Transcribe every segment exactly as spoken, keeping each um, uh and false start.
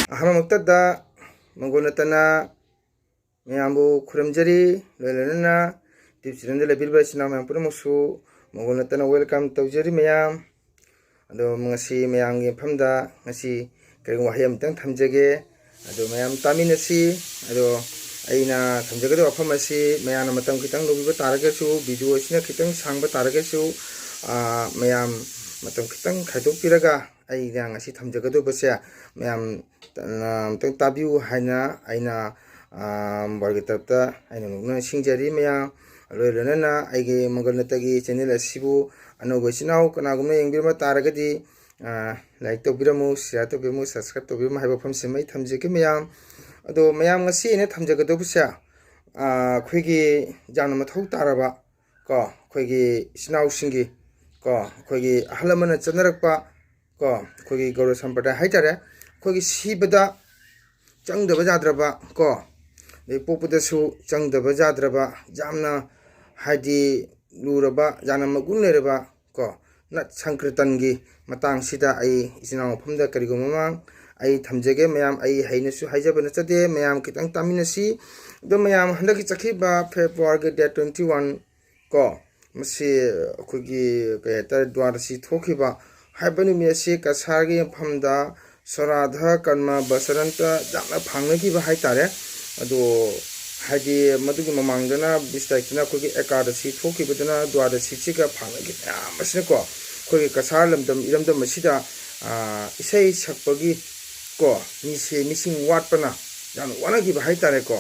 ꯑꯍꯥꯟꯕꯃꯛꯇꯗ ꯃꯪꯒꯣꯜ ꯅꯠꯇꯅ ꯃꯌꯥꯝꯕꯨ ꯈꯨꯔꯨꯝꯖꯔꯤ꯫ ꯂꯣꯏ ꯂꯣꯏꯅꯅ YouTube channelꯗ ꯂꯩꯕꯤꯔꯤꯕ ꯏꯆꯤꯟ ꯏꯅꯥꯎ ꯃꯌꯥꯝ ꯄꯨꯝꯅꯃꯛꯁꯨ ꯃꯪꯒꯣꯜ ꯅꯠꯇꯅ welcome ꯇꯧꯖꯔꯤ ꯃꯌꯥꯝ꯫ ꯑꯗꯣ ꯉꯁꯤ ꯃꯌꯥꯝꯒꯤ ꯃꯐꯝꯗ ꯉꯁꯤ ꯀꯔꯤꯒꯨꯝꯕ ꯋꯥꯍꯩ ꯑꯃꯇꯪ ꯊꯝꯖꯒꯦ꯫ ꯑꯗꯣ ꯃꯌꯥꯝ ꯇꯥꯃꯤꯟꯅꯁꯤ꯫ ꯑꯗꯣ ꯑꯩꯅ ꯊꯝꯖꯒꯗꯕ ꯋꯥꯐꯝ ꯑꯁꯤ ꯃꯌꯥꯝꯅ ꯃꯇꯝ ꯈꯤꯇꯪ ꯂꯧꯕꯤꯕ ꯇꯥꯔꯒꯁꯨ, video ꯑꯁꯤꯅ ꯈꯤꯇꯪ ꯁꯥꯡꯕ ꯇꯥꯔꯒꯁꯨ, ꯑꯥ, ꯃꯌꯥꯝ ꯃꯇꯝ ꯈꯤꯇꯪ ꯈꯥꯏꯗꯣꯛꯄꯤꯔꯒ ꯑꯩꯅ ꯉꯁꯤ ꯊꯝꯖꯒꯗꯧꯕꯁꯦ ꯃꯌꯥꯝ, ꯑ, ꯑꯝꯇꯪ ꯇꯥꯕꯤꯌꯨ ꯍꯥꯏꯅ ꯑꯩꯅ, ꯑ, ꯃꯪꯒꯣꯜꯒꯤ ꯇꯔꯞꯇ ꯑꯩꯅ ꯅꯣꯛꯅ ꯅꯤꯡꯁꯤꯡꯖꯔꯤ ꯃꯌꯥꯝ꯫ ꯂꯣꯏ ꯂꯣꯏꯅꯅ ꯑꯩꯒꯤ ꯃꯪꯒꯣꯜ ꯅꯠꯇꯒꯤ channel ꯑꯁꯤꯕꯨ ꯑꯅꯧꯕ ꯏꯆꯤꯟ ꯏꯅꯥꯎ ꯀꯅꯥꯒꯨꯝꯕ ꯌꯦꯡꯕꯤꯔꯝꯕ ꯇꯥꯔꯒꯗꯤ, ꯑ, like ꯇꯧꯕꯤꯔꯝꯃꯨ, share ꯇꯧꯕꯤꯔꯝꯃꯨ, subscribe ꯇꯧꯕꯤꯔꯝꯃꯨ ꯍꯥꯏꯕ ꯋꯥꯐꯝꯁꯤꯃ ꯑꯩ ꯊꯝꯖꯒꯦ ꯃꯌꯥꯝ꯫ ꯑꯗꯣ ꯃꯌꯥꯝ ꯉꯁꯤ ꯑꯩꯅ ꯊꯝꯖꯒꯗꯧꯕꯁꯦ, ꯑ, ꯑꯩꯈꯣꯏꯒꯤ ꯌꯥꯝꯅ ꯃꯊꯧ ꯇꯥꯔꯕ ꯀꯣ, ꯑꯩꯈꯣꯏꯒꯤ ꯏꯆꯤꯟ ꯏꯅꯥꯎꯁꯤꯡꯒꯤ ꯀꯣ, ꯑꯩꯈꯣꯏꯒꯤ ꯑꯍꯜ ꯂꯃꯟꯅ ꯆꯠꯅꯔꯛꯄ ꯀꯣ, ꯑꯩꯈꯣꯏꯒꯤ ꯒꯧꯔ ꯁꯝꯄ꯭ꯔꯗꯥꯌ ꯍꯥꯏꯇꯥꯔꯦ, ꯑꯩꯈꯣꯏꯒꯤ ꯁꯤꯕꯗ ꯆꯪꯗꯕ ꯌꯥꯗ꯭ꯔꯕ ꯀꯣ, ꯑꯗꯩ ꯄꯣꯛꯄꯗꯁꯨ ꯆꯪꯗꯕ ꯌꯥꯗ꯭ꯔꯕ, ꯌꯥꯝꯅ ꯍꯥꯏꯗꯤ ꯂꯨꯔꯕ, ꯌꯥꯝꯅ ꯃꯒꯨꯟ ꯂꯩꯔꯕ ꯀꯣ, ꯅꯠ ꯁꯪꯀ꯭ꯔꯤꯇꯟꯒꯤ ꯃꯇꯥꯡꯁꯤꯗ ꯑꯩ ꯏꯆꯤꯟ ꯏꯅꯥꯎ ꯃꯐꯝꯗ ꯀꯔꯤꯒꯨꯝꯕ ꯑꯃ ꯑꯩ ꯊꯝꯖꯒꯦ ꯃꯌꯥꯝ꯫ ꯑꯩ ꯍꯩꯅꯁꯨ ꯍꯥꯏꯖꯕ ꯅꯠꯆꯗꯦ, ꯃꯌꯥꯝ ꯈꯤꯇꯪ ꯇꯥꯃꯤꯟꯅꯁꯤ꯫ ꯑꯗꯣ ꯃꯌꯥꯝ, ꯍꯟꯗꯛꯀꯤ ꯆꯠꯈꯤꯕ Februaryꯒꯤ date twenty one ꯀꯣ, ꯃꯁꯤ ꯑꯩꯈꯣꯏꯒꯤ ꯀꯩ ꯍꯥꯏꯇꯥꯔꯦ, ꯗ꯭ꯋꯥꯗꯁꯤ ꯊꯣꯛꯈꯤꯕ ꯍꯥꯏꯕ ꯅꯨꯃꯤꯠ ꯑꯁꯤ ꯀꯁꯥꯔꯒꯤ ꯃꯐꯝꯗ ꯁꯣꯔꯥꯙ ꯀꯔꯃ ꯕꯁꯔꯟꯇ ꯌꯥꯝꯅ ꯐꯥꯡꯅꯈꯤꯕ ꯍꯥꯏꯇꯥꯔꯦ꯫ ꯑꯗꯣ ꯍꯥꯏꯗꯤ ꯃꯗꯨꯒꯤ ꯃꯃꯥꯡꯗꯅ ꯕꯤꯁ ꯇꯥꯔꯤꯛꯇꯅ ꯑꯩꯈꯣꯏꯒꯤ ꯑꯦꯀꯥꯗꯁꯤ ꯊꯣꯛꯈꯤꯕꯗꯅ ꯗ꯭ꯋꯥꯗꯁꯤꯁꯤꯒ ꯐꯥꯡꯅꯈꯤꯕ ꯃꯌꯥꯝ ꯑꯁꯤꯅꯀꯣ, ꯑꯩꯈꯣꯏꯒꯤ ꯀꯁꯥꯔ ꯂꯝꯗꯝ ꯏꯔꯝꯗꯝ ꯑꯁꯤꯗ, ꯑꯥ, ꯏꯁꯩ ꯁꯛꯄꯒꯤ ꯀꯣ, ꯃꯤꯁꯦ, ꯃꯤꯁꯤꯡ ꯋꯥꯠꯄꯅ ꯌꯥꯝꯅ ꯋꯥꯅꯈꯤꯕ ꯍꯥꯏꯇꯥꯔꯦꯀꯣ꯫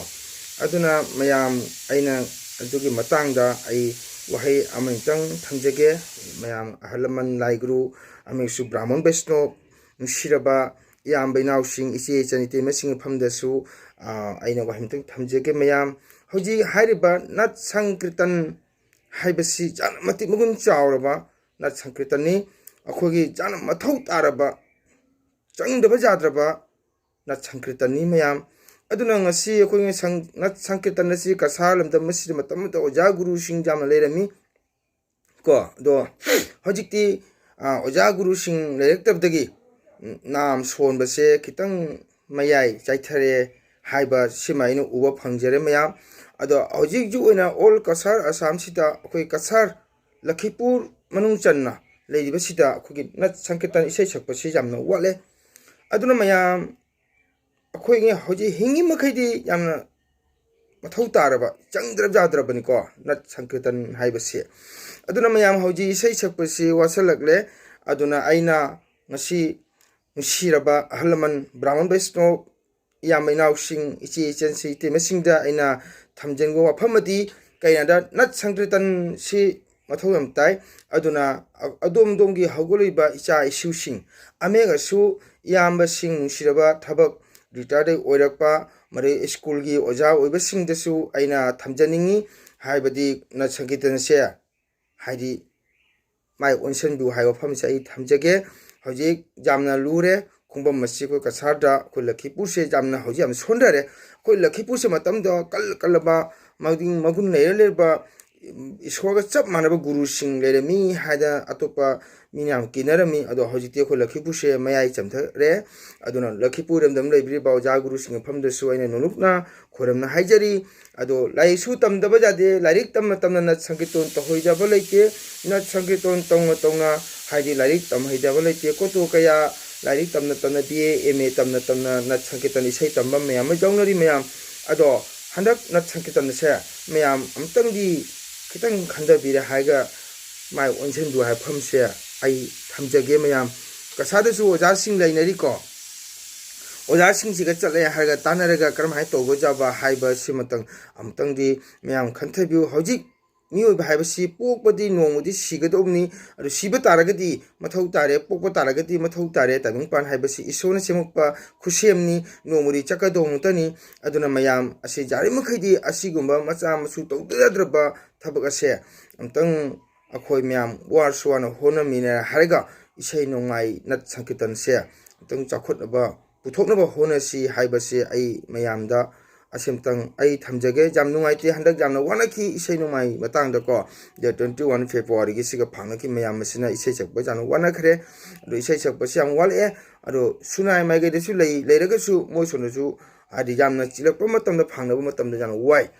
ꯑꯗꯨꯅ ꯃꯌꯥꯝ, ꯑꯩꯅ ꯑꯗꯨꯒꯤ ꯃꯇꯥꯡꯗ ꯑꯩ ꯋꯥꯍꯩ ꯑꯃꯅꯤꯇꯪ ꯊꯝꯖꯒꯦ꯫ ꯃꯌꯥꯝ ꯑꯍꯜ ꯂꯃꯟ, ꯂꯥꯏ ꯒꯨꯔꯨ, ꯑꯃꯁꯨ ꯕ꯭ꯔꯥꯍꯃꯟ ꯕꯩꯁꯅꯣꯞ, ꯅꯨꯡꯁꯤꯔꯕ ꯏꯌꯥꯝꯕ ꯏꯅꯥꯎꯁꯤꯡ, ꯏꯆꯦ ꯏꯆꯟ, ꯏꯇꯩꯃꯁꯤꯡ ꯃꯐꯝꯗꯁꯨ, ꯑ, ꯑꯩꯅ ꯋꯥꯍꯩ ꯑꯃꯇꯪ ꯊꯝꯖꯒꯦ ꯃꯌꯥꯝ꯫ ꯍꯧꯖꯤꯛ ꯍꯥꯏꯔꯤꯕ ꯅꯠ ꯁꯪꯀ꯭ꯔꯤꯇꯟ ꯍꯥꯏꯕꯁꯤ ꯌꯥꯝꯅ ꯃꯇꯤꯛ ꯃꯒꯨꯟ ꯆꯥꯎꯔꯕ ꯅꯠ ꯁꯪꯀ꯭ꯔꯤꯇꯟꯅꯤ꯫ ꯑꯩꯈꯣꯏꯒꯤ ꯌꯥꯝꯅ ꯃꯊꯧ ꯇꯥꯔꯕ, ꯆꯪꯗꯕ ꯌꯥꯗ꯭ꯔꯕ ꯅꯠ ꯁꯪꯀ꯭ꯔꯤꯇꯟꯅꯤ ꯃꯌꯥꯝ꯫ ꯑꯗꯨꯅ ꯉꯁꯤ ꯑꯩꯈꯣꯏꯒꯤ ꯁꯪ-, ꯅꯠ ꯁꯪꯀ꯭ꯔꯤꯇꯟ ꯑꯁꯤ ꯀꯁꯥꯔ ꯂꯝꯗꯝ ꯑꯁꯤꯗ ꯃꯇꯝ ꯑꯃꯗ ꯑꯣꯖꯥ ꯒꯨꯔꯨꯁꯤꯡ ꯌꯥꯝꯅ ꯂꯩꯔꯝꯃꯤ ꯀꯣ꯫ ꯑꯗꯣ ꯍꯧꯖꯤꯛꯇꯤ, ꯑ, ꯑꯣꯖꯥ ꯒꯨꯔꯨꯁꯤꯡ ꯂꯩꯔꯛꯇꯕꯗꯒꯤ ꯅꯥꯝ ꯁꯣꯟꯕꯁꯦ ꯈꯤꯇꯪ ꯃꯌꯥꯏ ꯆꯥꯏꯊꯔꯦ ꯍꯥꯏꯕ ꯁꯤꯃ ꯑꯩꯅ ꯎꯕ ꯐꯪꯖꯔꯦ ꯃꯌꯥꯝ꯫ ꯑꯗꯣ ꯍꯧꯖꯤꯛ ꯍꯧꯖꯤꯛ ꯑꯣꯏꯅ ꯑꯣꯜ ꯀꯁꯥꯔ ꯑꯁꯥꯝꯁꯤꯗ ꯑꯩꯈꯣꯏ ꯀꯁꯥꯔ ꯂꯈꯤꯄꯨꯔ ꯃꯅꯨꯡ ꯆꯟꯅ ꯂꯩꯔꯤꯕꯁꯤꯗ ꯑꯩꯈꯣꯏꯒꯤ ꯅꯠ ꯁꯪꯀꯤꯔꯇꯟ ꯏꯁꯩ ꯁꯛꯄꯁꯤ ꯌꯥꯝꯅ ꯋꯥꯠꯂꯦ꯫ ꯑꯗꯨꯅ ꯃꯌꯥꯝ ꯑꯩꯈꯣꯏꯒꯤ ꯍꯧꯖꯤꯛ ꯍꯤꯡꯉꯤ ꯃꯈꯩꯗꯤ ꯌꯥꯝꯅ ꯃꯊꯧ ꯇꯥꯔꯕ ꯆꯪꯗ꯭ꯔꯕ ꯌꯥꯗ꯭ꯔꯕꯅꯤꯀꯣ ꯅꯠ ꯁꯪꯀꯤꯔꯇꯟ ꯍꯥꯏꯕꯁꯤ꯫ ꯑꯗꯨꯅ ꯃꯌꯥꯝ ꯍꯧꯖꯤꯛ ꯏꯁꯩ ꯁꯛꯄꯁꯤ ꯋꯥꯁꯜꯂꯛꯂꯦ꯫ ꯑꯗꯨꯅ ꯑꯩꯅ ꯉꯁꯤ ꯅꯨꯡꯁꯤꯔꯕ ꯑꯍꯜ ꯂꯃꯟ ꯕ꯭ꯔꯥꯍꯃꯟ ꯕꯩꯁꯅꯣꯞ ꯏꯌꯥꯝꯕ ꯏꯅꯥꯎꯁꯤꯡ, ꯏꯆꯦ ꯏꯆꯟꯁꯤꯡ, ꯏꯇꯩꯃꯁꯤꯡꯗ ꯑꯩꯅ ꯊꯝꯖꯅꯤꯡꯕ ꯋꯥꯐꯝ ꯑꯃꯗꯤ ꯀꯩꯅꯣꯗ ꯅꯠ ꯁꯪꯀꯤꯔꯇꯟꯁꯤ ꯃꯊꯧ ꯌꯥꯝ ꯇꯥꯏ꯫ ꯑꯗꯨꯅ ꯑ-, ꯑꯗꯣꯝ ꯑꯗꯣꯝꯒꯤ ꯍꯧꯒꯠꯂꯛꯂꯤꯕ ꯏꯆꯥ ꯏꯁꯨꯁꯤꯡ, ꯑꯃꯦꯛ ꯑꯁꯨ ꯏꯌꯥꯝꯕꯁꯤꯡ, ꯅꯨꯡꯁꯤꯔꯕ ꯊꯕꯛ ꯔꯤꯇꯥꯌꯔꯗ ꯑꯣꯏꯔꯛꯄ, ꯃꯔꯩ ꯁ꯭ꯀꯨꯜꯒꯤ ꯑꯣꯖꯥ ꯑꯣꯏꯕꯁꯤꯡꯗꯁꯨ ꯑꯩꯅ ꯊꯝꯖꯅꯤꯡꯉꯤ꯫ ꯍꯥꯏꯕꯗꯤ ꯅꯠ ꯁꯪꯀꯤꯔꯇꯟꯁꯦ ꯍꯥꯏꯗꯤ ꯃꯥꯏ ꯑꯣꯟꯁꯤꯟꯕꯤꯌꯨ ꯍꯥꯏꯕ ꯋꯥꯐꯝꯁꯦ ꯑꯩ ꯊꯝꯖꯒꯦ꯫ ꯍꯧꯖꯤꯛ ꯌꯥꯝꯅ ꯂꯨꯔꯦ꯫ ꯈꯣꯡꯕꯝ ꯑꯁꯤ ꯑꯩꯈꯣꯏ ꯀꯁꯥꯔꯗ ꯑꯩꯈꯣꯏ ꯂꯈꯤꯄꯨꯔꯁꯦ ꯌꯥꯝꯅ ꯍꯧꯖꯤꯛ ꯌꯥꯝ ꯁꯣꯟꯊꯔꯦ꯫ ꯑꯩꯈꯣꯏ ꯂꯈꯤꯄꯨꯔꯁꯦ ꯃꯇꯝꯗ ꯀꯜ ꯀꯜꯂꯕ ꯃꯒꯨꯟ ꯃꯒꯨꯟ ꯂꯩꯔ ꯂꯩꯔꯕ ꯏꯁꯣꯔꯒ ꯆꯞ ꯃꯥꯟꯅꯕ ꯒꯨꯔꯨꯁꯤꯡ ꯂꯩꯔꯝꯃꯤ ꯍꯥꯏꯗꯅ ꯑꯇꯣꯞꯄ ꯃꯤꯅ ꯌꯥꯝ ꯀꯤꯅꯔꯝꯃꯤ꯫ ꯑꯗꯣ ꯍꯧꯖꯤꯛꯇꯤ ꯑꯩꯈꯣꯏ ꯂꯈꯤꯄꯨꯔꯁꯦ ꯃꯌꯥꯏ ꯆꯝꯊꯔꯦ꯫ ꯑꯗꯨꯅ ꯂꯈꯤꯄꯨꯔ ꯏꯔꯝꯗꯝꯗ ꯂꯩꯕꯤꯔꯤꯕ ꯑꯣꯖꯥ ꯒꯨꯔꯨꯁꯤꯡꯒꯤ ꯃꯐꯝꯗꯁꯨ ꯑꯩꯅ ꯅꯣꯂꯨꯛꯅ ꯈꯣꯏꯔꯝꯅ ꯍꯥꯏꯖꯔꯤ꯫ ꯑꯗꯣ ꯂꯥꯏꯔꯤꯛꯁꯨ ꯇꯝꯗꯕ ꯌꯥꯗꯦ, ꯂꯥꯏꯔꯤꯛ ꯇꯝꯅ ꯇꯝꯅ ꯅꯠ ꯁꯪꯀꯤꯔꯇꯟ ꯇꯧꯍꯩꯗꯕ ꯂꯩꯇꯦ, ꯅꯠ ꯁꯪꯀꯤꯔꯇꯟ ꯇꯧꯅ ꯇꯧꯅ ꯍꯥꯏꯗꯤ ꯂꯥꯏꯔꯤꯛ ꯇꯝꯍꯩꯗꯕ ꯂꯩꯇꯦ꯫ ꯀꯣꯇꯣ ꯀꯌꯥ ꯂꯥꯏꯔꯤꯛ ꯇꯝꯅ ꯇꯝꯅ ꯕꯤ ꯑꯦ, ꯑꯦꯝ ꯑꯦ ꯇꯝꯅ ꯇꯝꯅ ꯅꯠ ꯁꯪꯀꯤꯔꯇꯟ ꯏꯁꯩ ꯇꯝꯕ ꯃꯌꯥꯝ ꯑꯃ ꯌꯥꯎꯅꯔꯤ ꯃꯌꯥꯝ꯫ ꯑꯗꯣ ꯍꯟꯗꯛ ꯅꯠ ꯁꯪꯀꯤꯔꯇꯟꯁꯦ ꯃꯌꯥꯝ ꯑꯃꯨꯛꯇꯪꯗꯤ ꯈꯤꯇꯪ ꯈꯟꯊꯕꯤꯔꯦ ꯍꯥꯏꯔꯒ ꯃꯥꯏ ꯑꯣꯟꯁꯤꯟꯕꯤꯌꯨ ꯍꯥꯏꯕ ꯋꯥꯐꯝꯁꯦ ꯑꯩ ꯊꯝꯖꯒꯦ ꯃꯌꯥꯝ꯫ ꯀꯁꯥꯗꯁꯨ ꯑꯣꯖꯥꯁꯤꯡ ꯂꯩꯅꯔꯤꯀꯣ꯫ ꯑꯣꯖꯥꯁꯤꯡꯁꯤꯒ ꯆꯠꯂꯦ ꯍꯥꯏꯔꯒ ꯇꯥꯟꯅꯔꯒ ꯀꯔꯝꯍꯥꯏꯅ ꯇꯧꯕ ꯌꯥꯕ ꯍꯥꯏꯕꯁꯤꯃꯇꯪ ꯑꯃꯨꯛꯇꯪꯗꯤ ꯃꯌꯥꯝ ꯈꯟꯊꯕꯤꯌꯨ꯫ ꯍꯧꯖꯤꯛ ꯃꯤꯑꯣꯏꯕ ꯍꯥꯏꯕꯁꯤ ꯄꯣꯛꯄꯗꯤ ꯅꯣꯡꯃꯗꯤ ꯁꯤꯒꯗꯧꯕꯅꯤ꯫ ꯑꯗꯨ ꯁꯤꯕ ꯇꯥꯔꯒꯗꯤ ꯃꯊꯧ ꯇꯥꯔꯦ, ꯄꯣꯛꯄ ꯇꯥꯔꯒꯗꯤ ꯃꯊꯧ ꯇꯥꯔꯦ꯫ ꯇꯥꯏꯕꯪꯄꯥꯟ ꯍꯥꯏꯕꯁꯤ ꯏꯁꯣꯔꯅ ꯁꯦꯝꯃꯛꯄ ꯈꯨꯠꯁꯦꯝꯅꯤ, ꯅꯣꯡꯃꯗꯤ ꯆꯠꯀꯗꯧꯕ ꯉꯥꯛꯇꯅꯤ꯫ ꯑꯗꯨꯅ ꯃꯌꯥꯝ ꯑꯁꯤ ꯌꯥꯔꯤꯕꯃꯈꯩꯗꯤ ꯑꯁꯤꯒꯨꯝꯕ ꯃꯆꯥ ꯃꯁꯨ ꯇꯧꯗ ꯌꯥꯗ꯭ꯔꯕ ꯊꯕꯛ ꯑꯁꯦ ꯑꯃꯨꯛꯇꯪ ꯑꯩꯈꯣꯏ ꯃꯌꯥꯝ ꯋꯥꯔꯁꯨ ꯋꯥꯅ ꯍꯣꯠꯅꯃꯤꯟꯅꯔꯦ ꯍꯥꯏꯔꯒ ꯏꯁꯩ ꯅꯣꯡꯃꯥꯏ ꯅꯠ ꯁꯪꯀꯤꯔꯇꯟꯁꯦ ꯑꯃꯨꯛꯇꯪ ꯆꯥꯎꯈꯠꯅꯕ ꯄꯨꯊꯣꯛꯅꯕ ꯍꯣꯠꯅꯁꯤ ꯍꯥꯏꯕꯁꯦ ꯑꯩ ꯃꯌꯥꯝꯗ ꯑꯁꯤꯝꯇꯪ ꯑꯩ ꯊꯝꯖꯒꯦ꯫ ꯌꯥꯝ ꯅꯨꯡꯉꯥꯏꯇꯦ, ꯍꯟꯗꯛ ꯌꯥꯝꯅ ꯋꯥꯅꯈꯤ ꯏꯁꯩ ꯅꯣꯡꯃꯥꯏ ꯃꯇꯥꯡꯗꯀꯣ꯫ Date twenty one February ꯒꯤꯁꯤꯒ ꯐꯥꯡꯅꯈꯤ ꯃꯌꯥꯝ ꯑꯁꯤꯅ ꯏꯁꯩ ꯁꯛꯄ ꯌꯥꯝꯅ ꯋꯥꯅꯈ꯭ꯔꯦ꯫ ꯑꯗꯣ ꯏꯁꯩ ꯁꯛꯄꯁꯤ ꯌꯥꯝ ꯋꯥꯠꯂꯛꯑꯦ꯫ ꯑꯗꯣ ꯁꯨꯅꯥꯏ ꯃꯥꯏꯀꯩꯗꯁꯨ ꯂꯩ, ꯂꯩꯔꯒꯁꯨ ꯃꯣꯏ ꯁꯣꯝꯗꯁꯨ ꯍꯥꯏꯗꯤ ꯌꯥꯝꯅ ꯆꯤꯜꯂꯛꯄ ꯃꯇꯝꯗ ꯐꯥꯡꯅꯕ ꯃꯇꯝꯗ ꯌꯥꯝꯅ ꯋꯥꯏ꯫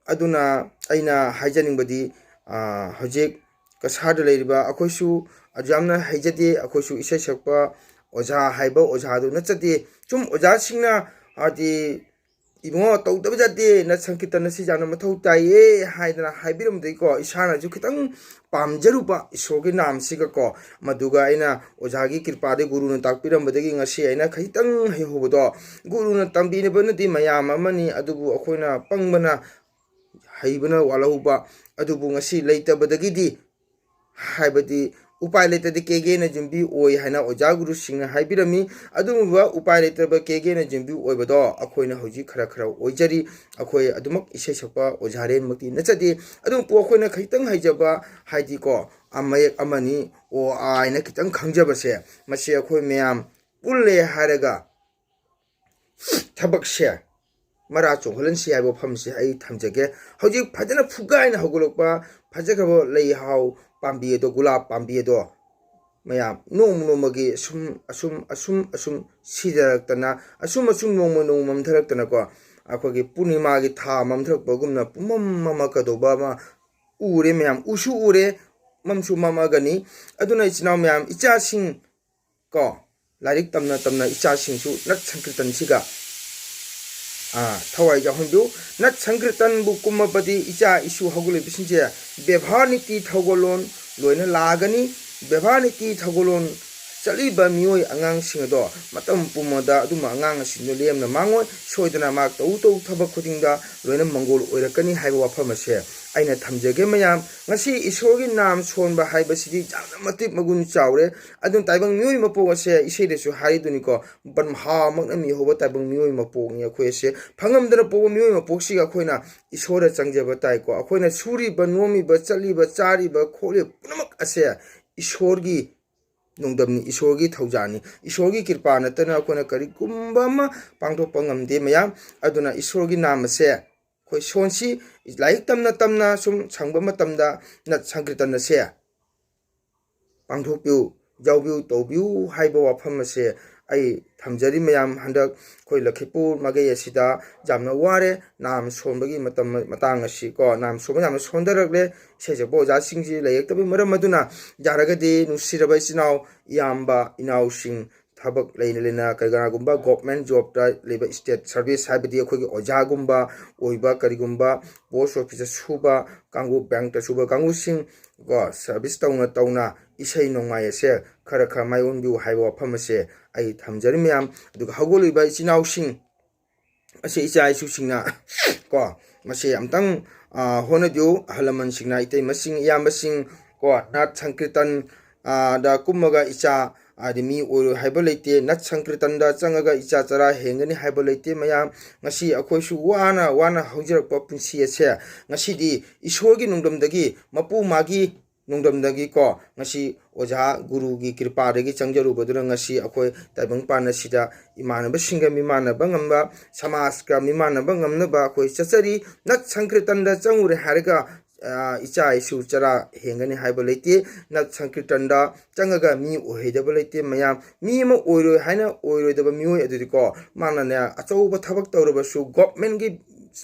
ꯑꯗꯨꯅ ꯑꯩꯅ ꯍꯥꯏꯖꯅꯤꯡꯕꯗꯤ, ꯑꯥ, ꯍꯧꯖꯤꯛ ꯀꯁꯥꯔꯗ ꯂꯩꯔꯤꯕ ꯑꯩꯈꯣꯏꯁꯨ ꯑꯗꯨ ꯌꯥꯝꯅ ꯍꯩꯖꯗꯦ꯫ ꯑꯩꯈꯣꯏꯁꯨ ꯏꯁꯩ ꯁꯛꯄ ꯑꯣꯖꯥ ꯍꯥꯏꯕ ꯑꯣꯖꯥꯗꯨ ꯅꯠꯆꯗꯦ꯫ ꯁꯨꯝ ꯑꯣꯖꯥꯁꯤꯡꯅ ꯍꯥꯏꯗꯤ, "ꯏꯕꯨꯡꯉꯣ, ꯇꯧꯗꯕ ꯌꯥꯗꯦ, ꯅꯠ ꯁꯪꯀꯤꯔꯇꯟ ꯑꯁꯤ ꯌꯥꯝꯅ ꯃꯊꯧ ꯇꯥꯏꯌꯦ" ꯍꯥꯏꯗꯅ ꯍꯥꯏꯕꯤꯔꯝꯕꯗꯒꯤꯀꯣ, ꯏꯁꯥꯅꯁꯨ ꯈꯤꯇꯪ ꯄꯥꯝꯖꯔꯨꯕ ꯏꯁꯣꯔꯒꯤ ꯅꯥꯝꯁꯤꯒꯀꯣ, ꯃꯗꯨꯒ ꯑꯩꯅ ꯑꯣꯖꯥꯒꯤ ꯀ꯭ꯔꯤꯄꯥꯗꯒꯤ, ꯒꯨꯔꯨꯅ ꯇꯥꯛꯄꯤꯔꯝꯕꯗꯒꯤ ꯉꯁꯤ ꯑꯩꯅ ꯈꯤꯇꯪ ꯍꯩꯍꯧꯕꯗꯣ꯫ ꯒꯨꯔꯨꯅ ꯇꯝꯕꯤꯅꯕꯅꯗꯤ ꯃꯌꯥꯝ ꯑꯃꯅꯤ, ꯑꯗꯨꯕꯨ ꯑꯩꯈꯣꯏꯅ ꯄꯪꯕꯅ ꯍꯩꯕꯅ ꯋꯥꯠꯍꯧꯕ꯫ ꯑꯗꯨꯕꯨ ꯉꯁꯤ ꯂꯩꯇꯕꯗꯒꯤꯗꯤ, ꯍꯥꯏꯕꯗꯤ ꯎꯄꯥꯏ ꯂꯩꯇꯗꯤ ꯀꯦꯒꯦꯅ ꯌꯨꯝꯕꯤ ꯑꯣꯏ ꯍꯥꯏꯅ ꯑꯣꯖꯥ ꯒꯨꯔꯨꯁꯤꯡꯅ ꯍꯥꯏꯕꯤꯔꯝꯃꯤ꯫ ꯑꯗꯨꯒꯨꯝꯕ ꯎꯄꯥꯏ ꯂꯩꯇꯕ ꯀꯦꯒꯦꯅ ꯌꯨꯝꯕꯤ ꯑꯣꯏꯕꯗꯣ ꯑꯩꯈꯣꯏꯅ ꯍꯧꯖꯤꯛ ꯈꯔ ꯈꯔ ꯑꯣꯏꯖꯔꯤ꯫ ꯑꯩꯈꯣꯏ ꯑꯗꯨꯃꯛ ꯏꯁꯩ ꯁꯛꯄ ꯑꯣꯖꯥꯔꯦꯟꯃꯛꯇꯤ ꯅꯠꯆꯗꯦ꯫ ꯑꯗꯨꯕꯨ ꯑꯩꯈꯣꯏꯅ ꯈꯤꯇꯪ ꯍꯩꯖꯕ, ꯍꯥꯏꯗꯤꯀꯣ, ꯑ, ꯃꯌꯦꯛ ꯑꯃꯅꯤ, ꯑꯣ, ꯑꯥ ꯍꯥꯏꯅ ꯈꯤꯇꯪ ꯈꯪꯖꯕꯁꯦ, ꯃꯁꯤ ꯑꯩꯈꯣꯏ ꯃꯌꯥꯝ ꯄꯨꯜꯂꯦ ꯍꯥꯏꯔꯒ ꯊꯕꯛꯁꯦ ꯃꯔꯥ ꯆꯣꯡꯍꯜꯍꯟꯁꯤ ꯍꯥꯏꯕ ꯋꯥꯐꯝꯁꯦ ꯑꯩ ꯊꯝꯖꯒꯦ꯫ ꯍꯧꯖꯤꯛ ꯐꯖꯅ ꯐꯨꯒꯥꯏꯅ ꯍꯧꯒꯠꯂꯛꯄ ꯐꯖꯈ꯭ꯔꯕ ꯂꯩꯍꯥꯎ ꯄꯥꯝꯕꯤ ꯑꯗꯣ, ꯒꯨꯂꯥꯞ ꯄꯥꯝꯕꯤ ꯑꯗꯣ, ꯃꯌꯥꯝ ꯅꯣꯡꯃ ꯅꯣꯡꯃꯒꯤ ꯑꯁꯨꯝ, ꯑꯁꯨꯝ, ꯑꯁꯨꯝ, ꯑꯁꯨꯝ ꯁꯤꯊꯔꯛꯇꯅ, ꯑꯁꯨꯝ, ꯑꯁꯨꯝ ꯅꯣꯡꯃ ꯅꯣꯡꯃ ꯃꯝꯊꯔꯛꯇꯅꯀꯣ, ꯑꯩꯈꯣꯏꯒꯤ ꯄꯨꯔꯅꯤꯃꯥꯒꯤ ꯊꯥ ꯃꯝꯊꯔꯛꯄꯒꯨꯝꯅ ꯄꯨꯝꯃꯝ ꯃꯝꯃꯛꯀꯗꯧꯕ ꯑꯃ ꯎꯔꯦ ꯃꯌꯥꯝ, ꯎꯁꯨ ꯎꯔꯦ, ꯃꯝꯁꯨ ꯃꯝꯃꯒꯅꯤ꯫ ꯑꯗꯨꯅ ꯏꯆꯤꯟ ꯏꯅꯥꯎ ꯃꯌꯥꯝ, ꯏꯆꯥꯁꯤꯡ ꯀꯣ, ꯂꯥꯏꯔꯤꯛ ꯇꯝꯅ ꯇꯝꯅ ꯏꯆꯥꯁꯤꯡꯁꯨ ꯅꯠ ꯁꯪꯀꯤꯔꯇꯟꯁꯤꯒ, ꯑꯥ, ꯊꯋꯥꯏ ꯌꯥꯎꯍꯟꯕꯤꯌꯨ꯫ ꯅꯠ ꯁꯪꯀꯤꯔꯇꯟꯕꯨ ꯀꯨꯝꯃꯕꯗꯤ ꯏꯆꯥ ꯏꯁꯨ ꯍꯧꯒꯠꯂꯤꯕꯁꯤꯡꯁꯦ ꯕꯦꯕꯥꯔ ꯅꯤꯇꯤ ꯊꯧꯒꯜꯂꯣꯟ ꯂꯣꯏꯅ ꯂꯥꯛꯑꯒꯅꯤ꯫ ꯕꯦꯕꯥꯔ ꯅꯤꯇꯤ ꯊꯧꯒꯜꯂꯣꯟ ꯆꯠꯂꯤꯕ ꯃꯤꯑꯣꯏ ꯑꯉꯥꯡꯁꯤꯡ ꯑꯗꯣ ꯃꯇꯝ ꯄꯨꯝꯕꯗ ꯑꯗꯨꯝꯕ ꯑꯉꯥꯡꯁꯤꯡꯗꯣ ꯂꯦꯝꯅ ꯃꯥꯡꯉꯣꯏ꯫ ꯁꯣꯏꯗꯅ ꯃꯍꯥꯛ ꯇꯧ ꯇꯧ ꯊꯕꯛ ꯈꯨꯗꯤꯡꯗ ꯂꯣꯏꯅ ꯃꯪꯒꯣꯜ ꯑꯣꯏꯔꯛꯀꯅꯤ ꯍꯥꯏꯕ ꯋꯥꯐꯝ ꯑꯁꯦ ꯑꯩꯅ ꯊꯝꯖꯒꯦ ꯃꯌꯥꯝ꯫ ꯉꯁꯤ ꯏꯁꯣꯔꯒꯤ ꯅꯥꯝ ꯁꯣꯟꯕ ꯍꯥꯏꯕꯁꯤꯗꯤ ꯌꯥꯝꯅ ꯃꯇꯤꯛ ꯃꯒꯨꯟ ꯆꯥꯎꯔꯦ꯫ ꯑꯗꯨꯅ ꯇꯥꯏꯕꯪ ꯃꯤꯑꯣꯏ ꯃꯄꯣꯛ ꯑꯁꯦ ꯏꯁꯩꯗꯁꯨ ꯍꯥꯏꯔꯤꯗꯨꯅꯤꯀꯣ, ꯕ꯭ꯔꯍ꯭ꯃꯥꯃꯛꯅ ꯃꯤꯍꯧꯕ ꯇꯥꯏꯕꯪ ꯃꯤꯑꯣꯏ ꯃꯄꯣꯛꯅꯤ ꯑꯩꯈꯣꯏ ꯑꯁꯦ꯫ ꯐꯪꯉꯝꯗꯅ ꯄꯣꯛꯄ ꯃꯤꯑꯣꯏ ꯃꯄꯣꯛꯁꯤꯒ ꯑꯩꯈꯣꯏꯅ ꯏꯁꯣꯔꯗ ꯆꯪꯖꯕ ꯇꯥꯏꯀꯣ꯫ ꯑꯩꯈꯣꯏꯅ ꯁꯨꯔꯤꯕ, ꯅꯣꯝꯃꯤꯕ, ꯆꯠꯂꯤꯕ, ꯆꯥꯔꯤꯕ, ꯈꯣꯠꯂꯤꯕ ꯄꯨꯝꯅꯃꯛ ꯑꯁꯦ ꯏꯁꯣꯔꯒꯤ ꯅꯣꯡꯗꯝꯅꯤ, ꯏꯁꯣꯔꯒꯤ ꯊꯧꯖꯥꯜꯅꯤ꯫ ꯏꯁꯣꯔꯒꯤ ꯀ꯭ꯔꯤꯄꯥ ꯅꯠꯇꯅ ꯑꯩꯈꯣꯏꯅ ꯀꯔꯤꯒꯨꯝꯕ ꯑꯃ ꯄꯥꯡꯊꯣꯛꯄ ꯉꯝꯗꯦ ꯃꯌꯥꯝ꯫ ꯑꯗꯨꯅ ꯏꯁꯣꯔꯒꯤ ꯅꯥꯝ ꯑꯁꯦ ꯑꯩꯈꯣꯏ ꯁꯣꯟꯁꯤ, ꯂꯥꯏꯔꯤꯛ ꯇꯝꯅ ꯇꯝꯅ ꯁꯨꯝ ꯁꯪꯕ ꯃꯇꯝꯗ ꯅꯠ ꯁꯪꯀꯤꯔꯇꯟ ꯑꯁꯦ ꯄꯥꯡꯊꯣꯛꯄꯤꯌꯨ, ꯌꯥꯎꯕꯤꯌꯨ, ꯇꯧꯕꯤꯌꯨ ꯍꯥꯏꯕ ꯋꯥꯐꯝ ꯑꯁꯦ ꯑꯩ ꯊꯝꯖꯔꯤ ꯃꯌꯥꯝ꯫ ꯍꯟꯗꯛ ꯑꯩꯈꯣꯏ ꯂꯈꯤꯄꯨꯔ ꯃꯥꯏꯀꯩ ꯑꯁꯤꯗ ꯌꯥꯝꯅ ꯋꯥꯔꯦ꯫ ꯅꯥꯝ ꯁꯣꯟꯕꯒꯤ ꯃꯇꯝ, ꯃꯇꯥꯡ ꯑꯁꯤ ꯀꯣ, ꯅꯥꯝ ꯁꯣꯟꯕ ꯌꯥꯝꯅ ꯁꯣꯟꯊꯔꯛꯂꯦ꯫ ꯏꯁꯩ ꯁꯛꯄ ꯑꯣꯖꯥꯁꯤꯡꯁꯤ ꯂꯩꯔꯛꯇꯕꯒꯤ ꯃꯔꯝ ꯑꯗꯨꯅ, ꯌꯥꯔꯒꯗꯤ ꯅꯨꯡꯁꯤꯔꯕ ꯏꯆꯤꯟ ꯏꯅꯥꯎ, ꯏꯌꯥꯝꯕ ꯏꯅꯥꯎꯁꯤꯡ, ꯊꯕꯛ ꯂꯩꯅ ꯂꯩꯅ ꯀꯔꯤꯒꯨꯝꯕ government jobꯇ ꯂꯩꯕ, state service ꯍꯥꯏꯕꯗꯤ ꯑꯩꯈꯣꯏꯒꯤ ꯑꯣꯖꯥꯒꯨꯝꯕ ꯑꯣꯏꯕ, ꯀꯔꯤꯒꯨꯝꯕ post officeꯇ ꯁꯨꯕ ꯀꯥꯡꯕꯨ, bankꯇ ꯁꯨꯕ ꯀꯥꯡꯕꯨꯁꯤꯡ ꯀꯣ, service ꯇꯧꯅ ꯇꯧꯅ ꯏꯁꯩ ꯅꯣꯡꯃꯥꯏ ꯑꯁꯦ ꯈꯔ ꯈꯔ ꯃꯥꯏ ꯑꯣꯟꯕꯤꯌꯨ ꯍꯥꯏꯕ ꯋꯥꯐꯝ ꯑꯁꯦ ꯑꯩ ꯊꯝꯖꯔꯤ ꯃꯌꯥꯝ꯫ ꯑꯗꯨꯒ ꯍꯧꯒꯠꯂꯤꯕ ꯏꯆꯤꯟ ꯏꯅꯥꯎꯁꯤꯡ ꯑꯁꯤ, ꯏꯆꯥ ꯏꯁꯨꯁꯤꯡꯅ ꯀꯣ, ꯃꯁꯤ ꯑꯝꯇꯪ, ꯑ, ꯍꯣꯠꯅꯕꯤꯌꯨ꯫ ꯑꯍꯜ ꯂꯃꯟꯁꯤꯡꯅ, ꯏꯇꯩꯃꯁꯤꯡ, ꯏꯌꯥꯝꯕꯁꯤꯡ ꯀꯣ, ꯅꯥꯠ ꯁꯪꯀꯤꯔꯇꯟ, ꯑ, ꯗ ꯀꯨꯝꯃꯒ ꯏꯆꯥ ꯍꯥꯏꯗꯤ ꯃꯤ ꯑꯣꯏꯔꯣꯏ ꯍꯥꯏꯕ ꯂꯩꯇꯦ, ꯅꯠ ꯁꯪꯀꯤꯔꯇꯟꯗ ꯆꯪꯉꯒ ꯏꯆꯥ ꯆꯔꯥ ꯍꯦꯟꯒꯅꯤ ꯍꯥꯏꯕ ꯂꯩꯇꯦ ꯃꯌꯥꯝ꯫ ꯉꯁꯤ ꯑꯩꯈꯣꯏꯁꯨ ꯋꯥꯅ ꯋꯥꯅ ꯍꯧꯖꯔꯛꯄ ꯄꯨꯟꯁꯤ ꯑꯁꯦ ꯉꯁꯤꯗꯤ ꯏꯁꯣꯔꯒꯤ ꯅꯣꯡꯗꯝꯗꯒꯤ, ꯃꯄꯨ ꯃꯥꯒꯤ ꯅꯣꯡꯗꯝꯗꯒꯤꯀꯣ, ꯉꯁꯤ ꯑꯣꯖꯥ ꯒꯨꯔꯨꯒꯤ ꯀ꯭ꯔꯤꯄꯥꯗꯒꯤ ꯆꯪꯖꯔꯨꯕꯗꯨꯅ ꯉꯁꯤ ꯑꯩꯈꯣꯏ ꯇꯥꯏꯕꯪꯄꯥꯟ ꯑꯁꯤꯗ ꯏꯃꯥꯟꯅꯕꯁꯤꯡꯒ ꯃꯤꯃꯥꯟꯅꯕ ꯉꯝꯕ, ꯁꯃꯥꯖꯀ ꯃꯤꯃꯥꯟꯅꯕ ꯉꯝꯅꯕ ꯑꯩꯈꯣꯏ ꯆꯠꯆꯔꯤ꯫ ꯅꯠ ꯁꯪꯀꯤꯔꯇꯟꯗ ꯆꯪꯉꯨꯔꯦ ꯍꯥꯏꯔꯒ, ꯑ, ꯏꯆꯥ ꯏꯁꯨ ꯆꯔꯥ ꯍꯦꯟꯒꯅꯤ ꯍꯥꯏꯕ ꯂꯩꯇꯦ꯫ ꯅꯠ ꯁꯪꯀꯤꯔꯇꯟꯗ ꯆꯪꯉꯒ ꯃꯤ ꯑꯣꯏꯍꯩꯗꯕ ꯂꯩꯇꯦ ꯃꯌꯥꯝ꯫ ꯃꯤ ꯑꯃ ꯑꯣꯏꯔꯣꯏ ꯍꯥꯏꯅ ꯑꯣꯏꯔꯣꯏꯗꯕ ꯃꯤꯑꯣꯏ ꯑꯗꯨꯗꯤꯀꯣ, ꯃꯥꯅꯅꯦ, ꯑꯆꯧꯕ ꯊꯕꯛ ꯇꯧꯔꯕꯁꯨ, governmentꯒꯤ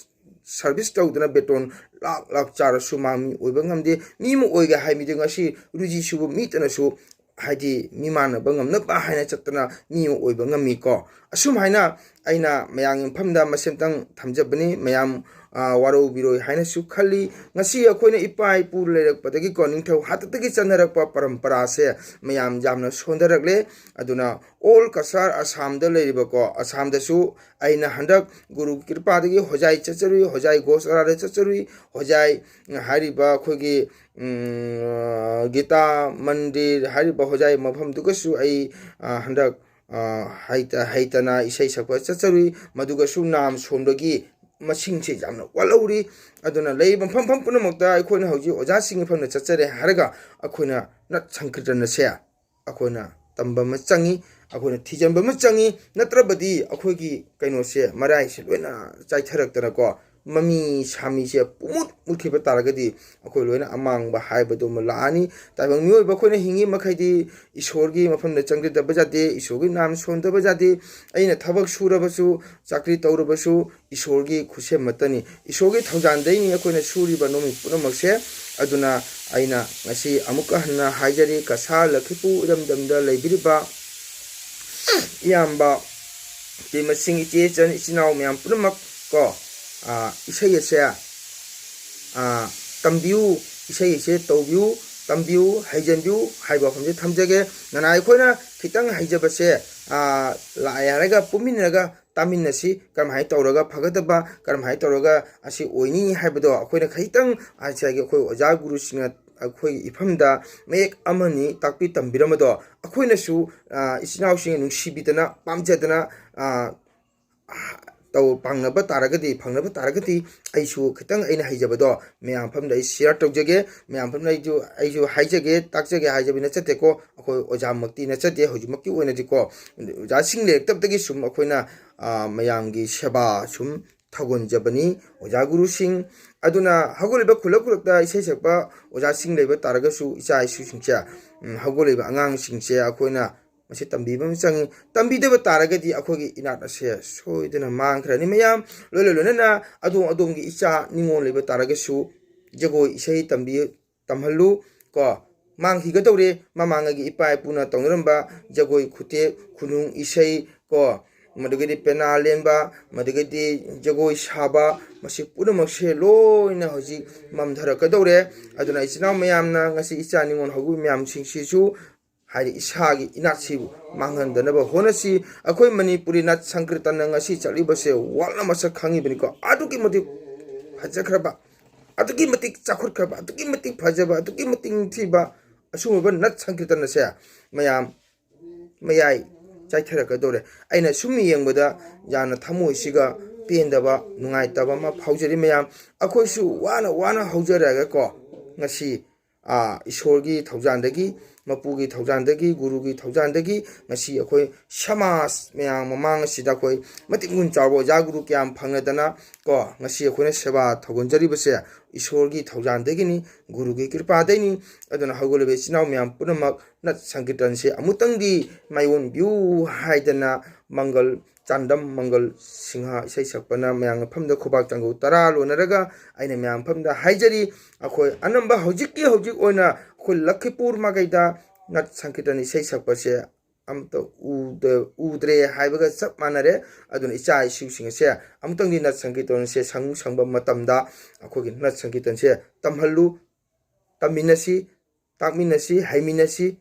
service ꯇꯧꯗꯨꯅ ꯕꯦꯇꯣꯟ ꯂꯥꯛ ꯂꯥꯛ ꯆꯥꯔꯁꯨ ꯃꯥ ꯃꯤ ꯑꯣꯏꯕ ꯉꯝꯗꯦ꯫ ꯃꯤ ꯑꯃ ꯑꯣꯏꯒꯦ ꯍꯥꯏ ꯃꯤꯗꯤ ꯉꯁꯤ ꯔꯨꯖꯤ ꯁꯨꯕ ꯃꯤꯇꯅꯁꯨ, ꯍꯥꯏꯗꯤ, ꯃꯤꯃꯥꯟꯅꯕ ꯉꯝꯅꯕ ꯍꯥꯏꯅ ꯆꯠꯇꯅ ꯃꯤ ꯑꯃ ꯑꯣꯏꯕ ꯉꯝꯃꯤꯀꯣ꯫ ꯑꯁꯨꯝ ꯍꯥꯏꯅ ꯑꯩꯅ ꯃꯌꯥꯝꯒꯤ ꯃꯐꯝꯗ ꯃꯁꯤ ꯑꯝꯇꯪ ꯊꯝꯖꯕꯅꯤ꯫ ꯃꯌꯥꯝ, ꯑ, ꯋꯥꯔꯧꯕꯤꯔꯣꯏ ꯍꯥꯏꯅꯁꯨ ꯈꯜꯂꯤ꯫ ꯉꯁꯤ ꯑꯩꯈꯣꯏꯅ ꯏꯄꯥ ꯏꯄꯨ ꯂꯩꯔꯛꯄꯗꯒꯤꯀꯣ, ꯅꯤꯡꯊꯧ ꯍꯥꯛꯇꯛꯇꯒꯤ ꯆꯠꯅꯔꯛꯄ ꯄꯔꯝꯄꯔꯥꯁꯦ ꯃꯌꯥꯝ ꯌꯥꯝꯅ ꯁꯣꯟꯊꯔꯛꯂꯦ꯫ ꯑꯗꯨꯅ all ꯀꯁꯥꯔ ꯑꯁꯥꯝꯗ ꯂꯩꯔꯤꯕꯀꯣ, ꯑꯁꯥꯝꯗꯁꯨ ꯑꯩꯅ ꯍꯟꯗꯛ ꯒꯨꯔꯨ ꯀ꯭ꯔꯤꯄꯥꯗꯒꯤ ꯍꯣꯖꯥꯏ ꯆꯠꯆꯔꯨꯏ, ꯍꯣꯖꯥꯏ ꯒꯣꯁꯥꯂꯥꯗ ꯆꯠꯆꯔꯨꯏ, ꯍꯣꯖꯥꯏ ꯍꯥꯏꯔꯤꯕ ꯑꯩꯈꯣꯏꯒꯤ, ꯎꯝ, ꯒꯤꯇꯥ ꯃꯟꯗꯤꯔ ꯍꯥꯏꯔꯤꯕ ꯍꯣꯖꯥꯏ ꯃꯐꯝꯗꯨꯒꯁꯨ ꯑꯩ, ꯑ, ꯍꯟꯗꯛ, ꯑ, ꯍꯩꯇ-, ꯍꯩꯇꯅ ꯏꯁꯩ ꯁꯛꯄ ꯆꯠꯆꯔꯨꯏ꯫ ꯃꯗꯨꯒꯁꯨ ꯅꯥꯝ ꯁꯣꯟꯕꯒꯤ ꯃꯁꯤꯡꯁꯦ ꯌꯥꯝꯅ ꯋꯥꯠꯍꯧꯔꯤ꯫ ꯑꯗꯨꯅ ꯂꯩꯔꯤꯕ ꯃꯐꯝ, ꯃꯐꯝ ꯄꯨꯝꯅꯃꯛꯇ ꯑꯩꯈꯣꯏꯅ ꯍꯧꯖꯤꯛ ꯑꯣꯖꯥꯁꯤꯡꯒꯤ ꯃꯐꯝꯗ ꯆꯠꯆꯔꯦ ꯍꯥꯏꯔꯒ ꯑꯩꯈꯣꯏꯅ ꯅꯠ ꯁꯪꯀꯤꯔꯇꯟ ꯑꯁꯦ ꯑꯩꯈꯣꯏꯅ ꯇꯝꯕ ꯑꯃ ꯆꯪꯉꯤ, ꯑꯩꯈꯣꯏꯅ ꯊꯤꯖꯤꯟꯕ ꯑꯃ ꯆꯪꯉꯤ꯫ ꯅꯠꯇ꯭ꯔꯕꯗꯤ ꯑꯩꯈꯣꯏꯒꯤ ꯀꯩꯅꯣꯁꯦ, ꯃꯔꯥꯏꯁꯦ ꯂꯣꯏꯅ ꯆꯥꯏꯊꯔꯛꯇꯅꯀꯣ, ꯃꯃꯤ ꯁꯥꯃꯤꯁꯦ ꯄꯨꯡꯃꯨꯠ ꯃꯨꯠꯈꯤꯕ ꯇꯥꯔꯒꯗꯤ ꯑꯩꯈꯣꯏ ꯂꯣꯏꯅ ꯑꯃꯥꯡꯕ ꯍꯥꯏꯕꯗꯨ ꯑꯃ ꯂꯥꯛꯑꯅꯤ꯫ ꯇꯥꯏꯕꯪ ꯃꯤꯑꯣꯏꯕ ꯑꯩꯈꯣꯏꯅ ꯍꯤꯡꯉꯤ ꯃꯈꯩꯗꯤ ꯏꯁꯣꯔꯒꯤ ꯃꯐꯝꯗ ꯆꯪꯖꯗꯕ ꯌꯥꯗꯦ, ꯏꯁꯣꯔꯒꯤ ꯅꯥꯝ ꯁꯣꯟꯗꯕ ꯌꯥꯗꯦ꯫ ꯑꯩꯅ ꯊꯕꯛ ꯁꯨꯔꯕꯁꯨ, ꯆꯥꯀ꯭ꯔꯤ ꯇꯧꯔꯕꯁꯨ ꯏꯁꯣꯔꯒꯤ ꯈꯨꯠꯁꯦꯝꯃꯛꯇꯅꯤ, ꯏꯁꯣꯔꯒꯤ ꯊꯧꯖꯥꯟꯗꯩꯅꯤ ꯑꯩꯈꯣꯏꯅ ꯁꯨꯔꯤꯕ ꯅꯣꯃꯤ ꯄꯨꯝꯅꯃꯛꯁꯦ꯫ ꯑꯗꯨꯅ ꯑꯩꯅ ꯉꯁꯤ ꯑꯃꯨꯛꯀ ꯍꯟꯅ ꯍꯥꯏꯖꯔꯤ, ꯀꯁꯥ ꯂꯛꯈꯤꯄꯨ ꯏꯔꯝꯗꯝꯗ ꯂꯩꯕꯤꯔꯤꯕ ꯏꯌꯥꯝꯕ, ꯏꯇꯩꯃꯁꯤꯡ, ꯏꯆꯦ ꯏꯆꯟ, ꯏꯆꯤꯟ ꯏꯅꯥꯎ ꯃꯌꯥꯝ ꯄꯨꯝꯅꯃꯛ ꯀꯣ, ꯑꯥ, ꯏꯁꯩ ꯑꯁꯦ, ꯑꯥ, ꯇꯝꯕꯤꯌꯨ, ꯏꯁꯩ ꯑꯁꯦ ꯇꯧꯕꯤꯌꯨ, ꯇꯝꯕꯤꯌꯨ, ꯍꯩꯖꯟꯕꯤꯌꯨ ꯍꯥꯏꯕ ꯋꯥꯐꯝꯁꯦ ꯊꯝꯖꯒꯦ꯫ ꯅꯅꯥꯏ ꯑꯩꯈꯣꯏꯅ ꯈꯤꯇꯪ ꯍꯩꯖꯕꯁꯦ, ꯑꯥ, ꯂꯥꯛꯑꯦ ꯍꯥꯏꯔꯒ ꯄꯨꯟꯃꯤꯟꯅꯔꯒ ꯇꯥꯃꯤꯟꯅꯁꯤ, ꯀꯔꯝꯍꯥꯏꯅ ꯇꯧꯔꯒ ꯐꯒꯗꯕ, ꯀꯔꯝꯍꯥꯏꯅ ꯇꯧꯔꯒ ꯑꯁꯤ ꯑꯣꯏꯅꯤ ꯍꯥꯏꯕꯗꯣ ꯑꯩꯈꯣꯏꯅ ꯈꯖꯤꯛꯇꯪ ꯉꯁꯥꯏꯒꯤ ꯑꯩꯈꯣꯏ ꯑꯣꯖꯥ ꯒꯨꯔꯨꯁꯤꯡꯅ ꯑꯩꯈꯣꯏꯒꯤ ꯏꯐꯝꯗ ꯃꯌꯦꯛ ꯑꯃꯅꯤ ꯇꯥꯛꯄꯤ ꯇꯝꯕꯤꯔꯝꯕꯗꯣ ꯑꯩꯈꯣꯏꯅꯁꯨ, ꯑ, ꯏꯆꯤꯟ ꯏꯅꯥꯎꯁꯤꯡ ꯅꯨꯡꯁꯤꯕꯤꯗꯅ, ꯄꯥꯝꯖꯗꯅ, ꯑ, ꯇꯧ-, ꯄꯥꯡꯅꯕ ꯇꯥꯔꯒꯗꯤ, ꯐꯪꯅꯕ ꯇꯥꯔꯒꯗꯤ ꯑꯩꯁꯨ ꯈꯤꯇꯪ ꯑꯩꯅ ꯍꯩꯖꯕꯗꯣ ꯃꯌꯥꯝ ꯃꯐꯝꯗ ꯑꯩ share ꯇꯧꯖꯒꯦ, ꯃꯌꯥꯝ ꯃꯐꯝꯗ ꯑꯩꯁꯨ, ꯑꯩꯁꯨ ꯍꯥꯏꯖꯒꯦ, ꯇꯥꯛꯆꯒꯦ ꯍꯥꯏꯖꯕ ꯅꯠꯆꯗꯦꯀꯣ꯫ ꯑꯩꯈꯣꯏ ꯑꯣꯖꯥꯃꯛꯇꯤ ꯅꯠꯆꯗꯦ ꯍꯧꯖꯤꯛꯃꯛꯀꯤ ꯑꯣꯏꯅꯗꯤꯀꯣ꯫ ꯑꯣꯖꯥꯁꯤꯡ ꯂꯩꯔꯛꯇꯕꯗꯒꯤ ꯁꯨꯝ ꯑꯩꯈꯣꯏꯅ, ꯑ, ꯃꯌꯥꯝꯒꯤ ꯁꯦꯕꯥ ꯁꯨꯝ ꯊꯧꯒꯣꯟꯖꯕꯅꯤ ꯑꯣꯖꯥ ꯒꯨꯔꯨꯁꯤꯡ꯫ ꯑꯗꯨꯅ ꯍꯧꯒꯠꯂꯤꯕ ꯈꯨꯜꯂꯛ ꯈꯨꯜꯂꯛꯇ ꯏꯁꯩ ꯁꯛꯄ ꯑꯣꯖꯥꯁꯤꯡ ꯂꯩꯕ ꯇꯥꯔꯒꯁꯨ ꯏꯆꯥ ꯏꯁꯨꯁꯤꯡꯁꯦ, ꯎꯝ, ꯍꯧꯒꯠꯂꯤꯕ ꯑꯉꯥꯡꯁꯤꯡꯁꯦ ꯑꯩꯈꯣꯏꯅ ꯃꯁꯤ ꯇꯝꯕꯤꯕ ꯑꯃ ꯆꯪꯉꯤ꯫ ꯇꯝꯕꯤꯗꯕ ꯇꯥꯔꯒꯗꯤ ꯑꯩꯈꯣꯏꯒꯤ ꯏꯅꯥꯠ ꯑꯁꯦ ꯁꯣꯏꯗꯅ ꯃꯥꯡꯈ꯭ꯔꯅꯤ꯫ ꯃꯌꯥꯝ ꯂꯣꯏꯅ ꯂꯣꯏꯅꯅ ꯑꯗꯣꯝ ꯑꯗꯣꯝꯒꯤ ꯏꯆꯥ ꯅꯤꯉꯣꯜ ꯂꯩꯕ ꯇꯥꯔꯒꯁꯨ ꯖꯒꯣꯏ ꯏꯁꯩ ꯇꯝꯕꯤ-, ꯇꯝꯍꯜꯂꯨ ꯀꯣ꯫ ꯃꯥꯡꯈꯤꯒꯗꯧꯔꯦ꯫ ꯃꯃꯥꯡꯉꯩꯒꯤ ꯏꯄꯥ ꯏꯄꯨꯅ ꯇꯧꯅꯔꯝꯕ ꯖꯒꯣꯏ ꯈꯨꯇꯦꯛ, ꯈꯨꯅꯨꯡ ꯏꯁꯩ ꯀꯣ, ꯃꯗꯨꯒꯤꯗꯤ ꯄꯦꯅꯥ ꯂꯦꯟꯕ, ꯃꯗꯨꯒꯤꯗꯤ ꯖꯒꯣꯏ ꯁꯥꯕ, ꯃꯁꯤ ꯄꯨꯝꯅꯃꯛꯁꯦ ꯂꯣꯏꯅ ꯍꯧꯖꯤꯛ ꯃꯝꯊꯔꯛꯀꯗꯧꯔꯦ꯫ ꯑꯗꯨꯅ ꯏꯆꯤꯟ ꯏꯅꯥꯎ ꯃꯌꯥꯝꯅ ꯉꯁꯤ ꯏꯆꯥ ꯅꯤꯉꯣꯜ ꯍꯧꯒꯠꯄ ꯃꯌꯥꯝꯁꯤꯡꯁꯤꯁꯨ ꯍꯥꯏꯗꯤ ꯏꯁꯥꯒꯤ ꯏꯅꯥꯠꯁꯤꯕꯨ ꯃꯥꯡꯍꯟꯗꯅꯕ ꯍꯣꯠꯅꯁꯤ꯫ ꯑꯩꯈꯣꯏ ꯃꯅꯤꯄꯨꯔꯤ ꯅꯥꯠ ꯁꯪꯀꯤꯔꯇꯟꯅ ꯉꯁꯤ ꯆꯠꯂꯤꯕꯁꯦ world ꯃꯁꯛ ꯈꯪꯉꯤꯕꯅꯤꯀꯣ꯫ ꯑꯗꯨꯛꯀꯤ ꯃꯇꯤꯛ ꯐꯖꯈ꯭ꯔꯕ, ꯑꯗꯨꯛꯀꯤ ꯃꯇꯤꯛ ꯆꯥꯎꯈꯠꯈ꯭ꯔꯕ, ꯑꯗꯨꯛꯀꯤ ꯃꯇꯤꯛ ꯐꯖꯕ, ꯑꯗꯨꯛꯀꯤ ꯃꯇꯤꯛ ꯅꯤꯡꯊꯤꯕ ꯑꯁꯨꯝꯕ ꯅꯥꯠ ꯁꯪꯀꯤꯔꯇꯟ ꯑꯁꯦ ꯃꯌꯥꯝ ꯃꯌꯥꯏ ꯆꯥꯏꯊꯔꯛꯀꯗꯧꯔꯦ꯫ ꯑꯩꯅ ꯁꯨꯝ ꯌꯦꯡꯕꯗ ꯌꯥꯝꯅ ꯊꯃꯣꯏꯁꯤꯒ ꯄꯦꯟꯗꯕ, ꯅꯨꯡꯉꯥꯏꯇꯕ ꯑꯃ ꯐꯥꯎꯖꯔꯤ꯫ ꯃꯌꯥꯝ ꯑꯩꯈꯣꯏꯁꯨ ꯋꯥꯅ ꯋꯥꯅ ꯍꯧꯖꯔꯛꯑꯒꯀꯣ, ꯉꯁꯤ, ꯑꯥ, ꯏꯁꯣꯔꯒꯤ ꯊꯧꯖꯥꯜꯗꯒꯤ ꯃꯄꯨꯒꯤ ꯊꯧꯖꯥꯟꯗꯒꯤ, ꯒꯨꯔꯨꯒꯤ ꯊꯧꯖꯥꯟꯗꯒꯤ ꯉꯁꯤ ꯑꯩꯈꯣꯏ ꯁꯃꯥꯖ ꯃꯌꯥꯝ ꯃꯃꯥꯡ ꯑꯁꯤꯗ ꯑꯩꯈꯣꯏ ꯃꯇꯤꯛ ꯃꯒꯨꯟ ꯆꯥꯎꯕ ꯑꯣꯖꯥ ꯒꯨꯔꯨ ꯀꯌꯥ ꯑꯃ ꯐꯪꯂꯗꯅ ꯀꯣ, ꯉꯁꯤ ꯑꯩꯈꯣꯏꯅ ꯁꯦꯕꯥ ꯊꯧꯒꯟꯖꯔꯤꯕꯁꯦ ꯏꯁꯣꯔꯒꯤ ꯊꯧꯖꯥꯟꯗꯒꯤꯅꯤ, ꯒꯨꯔꯨꯒꯤ ꯀ꯭ꯔꯤꯄꯥꯗꯩꯅꯤ꯫ ꯑꯗꯨꯅ ꯍꯧꯒꯠꯂꯤꯕ ꯏꯆꯤꯟ ꯏꯅꯥꯎ ꯃꯌꯥꯝ ꯄꯨꯝꯅꯃꯛ ꯅꯠ ꯁꯪꯀꯤꯔꯇꯟꯁꯦ ꯑꯃꯨꯛꯇꯪꯗꯤ ꯃꯥꯏꯑꯣꯟꯕꯤꯌꯨ ꯍꯥꯏꯗꯅ ꯃꯪꯒꯜ ꯆꯥꯟꯗꯝ ꯃꯪꯒꯜ ꯁꯤꯡꯍ ꯏꯁꯩ ꯁꯛꯄꯅ ꯃꯌꯥꯝ ꯃꯐꯝꯗ ꯈꯨꯕꯥꯛ ꯆꯥꯡꯒꯧ ꯇꯔꯥ ꯂꯣꯟꯅꯔꯒ ꯑꯩꯅ ꯃꯌꯥꯝ ꯃꯐꯝꯗ ꯍꯥꯏꯖꯔꯤ꯫ ꯑꯩꯈꯣꯏ ꯑꯅꯝꯕ ꯍꯧꯖꯤꯛꯀꯤ ꯍꯧꯖꯤꯛ ꯑꯣꯏꯅ ꯑꯩꯈꯣꯏ ꯂꯈꯤꯄꯨꯔ ꯃꯥꯏꯀꯩꯗ ꯅꯠ ꯁꯪꯀꯤꯔꯇꯟ ꯏꯁꯩ ꯁꯛꯄꯁꯦ ꯑꯝꯇ ꯎꯗ-, ꯎꯗ꯭ꯔꯦ ꯍꯥꯏꯕꯒ ꯆꯞ ꯃꯥꯟꯅꯔꯦ꯫ ꯑꯗꯨꯅ ꯏꯆꯥ ꯏꯁꯨꯁꯤꯡ ꯑꯁꯦ ꯑꯃꯨꯛꯇꯪꯗꯤ ꯅꯠ ꯁꯪꯀꯤꯔꯇꯟꯁꯦ ꯁꯪ ꯁꯪꯕ ꯃꯇꯝꯗ ꯑꯩꯈꯣꯏꯒꯤ ꯅꯠ ꯁꯪꯀꯤꯔꯇꯟꯁꯦ ꯇꯝꯍꯜꯂꯨ, ꯇꯝꯃꯤꯟꯅꯁꯤ, ꯇꯥꯛꯃꯤꯟꯅꯁꯤ, ꯍꯩꯃꯤꯟꯅꯁꯤ